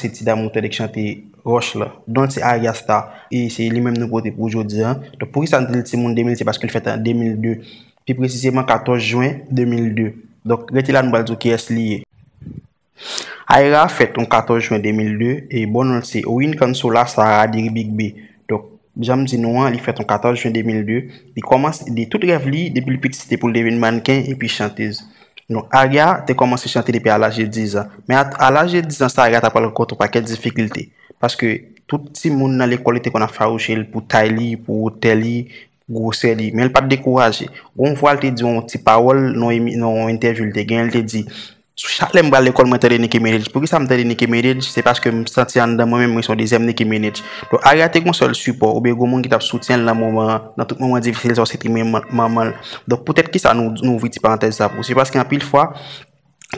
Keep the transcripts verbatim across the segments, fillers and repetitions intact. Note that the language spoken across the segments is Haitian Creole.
se Ti Damou tande k chante Rush la. Don l se Arya Star. E se li menm nou pote pou jodi a. Donk, poukisa n di l timoun de mil, se paske l fèt an de mil de. Pi presizeman, katòz jen de mil de. Donk, rete la, nou pral di w kiyès li ye. Arya fèt yon katòz jen de mil de, e bon non l se Win Kansola Sarah Diribigbe. Donk, jan m di nou an, li fèt yon katòz jen de mil de. Li kòmanse, de tout rèv li, depi l piti, se te pou l te vin mannken epi chantèz. Donk, Arya te kòmanse chante depi a laj de diz an. Men a, a laj de diz an, sa Arya ta pral rankontre yon pakèt difikilte. Paske tout timoun nan lekòl li te konn ap fawouche l pou tay li, pou wotè li, gwosè li. Men l pa t dekouraje. Gon fwa, l te di yon ti pawòl nan yon emi-, nan yon entèvyou li te genyen, li te di, chak lè m pral lekòl, mwen tande Nicki Minaj. Poukisa m tande Nicki Minaj? Se paske m santi anndan mwen menm, mwen se yon dezyèm Nicki Minaj. Donk, Arya te gon sèl sipò, oubyen gon moun ki t ap soutyen l nan moman, nan tout moman difisil sa yo, se te men-, manman l. Donk, poutèt kisa nou, nou ouvri ti parantèz sa pou? Se paske anpil fwa,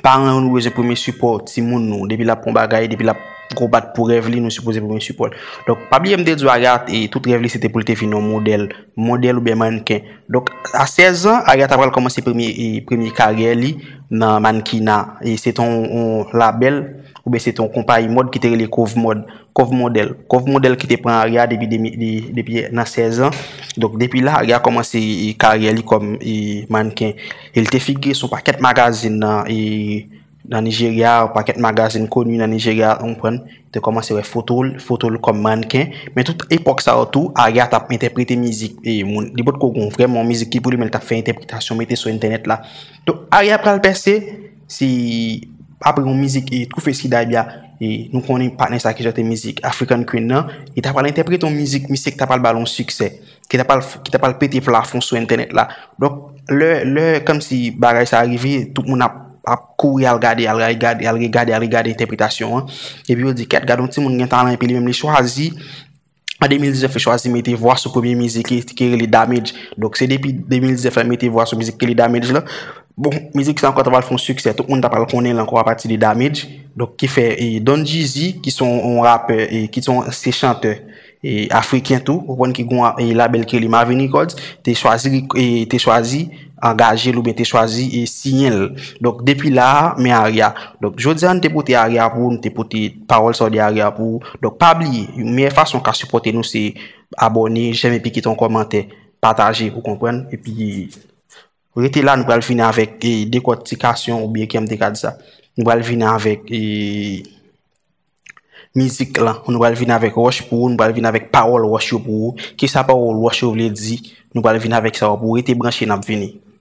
paran yo nou bezwen premye sipò timoun nou, depi l ap pran bagay, depi l ap konbat pou rèv li, nou sipoze premye sipò l. Donk, pa bliye m te di w Arya, e, tout rèv li se te pou l te vin yon modèl, modèl oubyen mannken. Donk, a sèz an, Arya ta pral kòmanse premye, e, premye karyè li nan mannkina. E se te yon, yon labèl, oubyen se te yon konpayi mòd ki te rele Cove Mòd, Cove Model. Cove Model ki te pran Arya depi, depi, depi nan sèz an. Donk, depi la, Arya kòmanse, e, karyè li kòm, e, mannken. E li te figire sou pakèt magazin nan, e, nan Nijerya, pakèt magazin koni nan Nijerya, ou konprann, te kòmanse wè foto l, foto l kòm mannken. Men tout epòk sa yo tou, Arya t ap entèprete mizik, e, moun, li potko gon vrèman yon mizik ki pou li, men l t ap fè entèpretasyon, mete sou entènèt la. Donk, Arya pral pèse, si apre yon mizik, e, Twoufe Sida, ebyen, e, nou konnen patnè sa ki chante mizik African Queen nan, li ta pral entèprete yon mizik, misye ki ta pral ba l yon siksè, ki ta pral, ki ta pral pete plafon sou entènèt la. Donk, lè, lè, kòmsi bagay sa rive, tout moun ap, ap kouri al gade, al gade, al regade, al regade entèpretasyon an. Epi yo di, kèt, gade yon timoun gen talan, epi li menm li chwazi, an de mil diznèf, li chwazi mete vwa sou premye mizik ki, ki rele Damage. Donk, se depi de mil diznèf la, li mete vwa sou mizik ki rele Damage la. Bon, mizik sa ankò ta pral fè yon siksè. Tout moun ta pral konnen l ankò apati de Damage. Donk, ki fè, e, Don Jeezy, ki se yon, yon rapè, e, ki se yon, se chantè, e, afriken tou, ou konprann, ki gon, e, labèl ki rele Mavin Records, te chwazi, e, te chwazi angaje l oubyen te chwazi, e, siyen l. Donk, depi la a, men Arya. Donk, jodi a, nou te pote Arya pou ou, nou te pote pawòl sa yo de Arya pou ou. Donk, pa bliye, yon meyè fason w ka sipòte nou, se abòne, jèm epi kite yon kòmantè, pataje, ou konprann. Epi, rete la, nou pral vini avèk, e, dekòtikasyon oubyen kiyè m te ka di sa. Nou pral vini avèk, e, mizik lan. Nou pral vini avèk Rush pou ou, nou pral vini avèk pawòl Rush yo pou ou. Kisa pawòl Rush yo vle di? Nou pral vini avèk sa yo pou ou. Rete branche, n ap vini.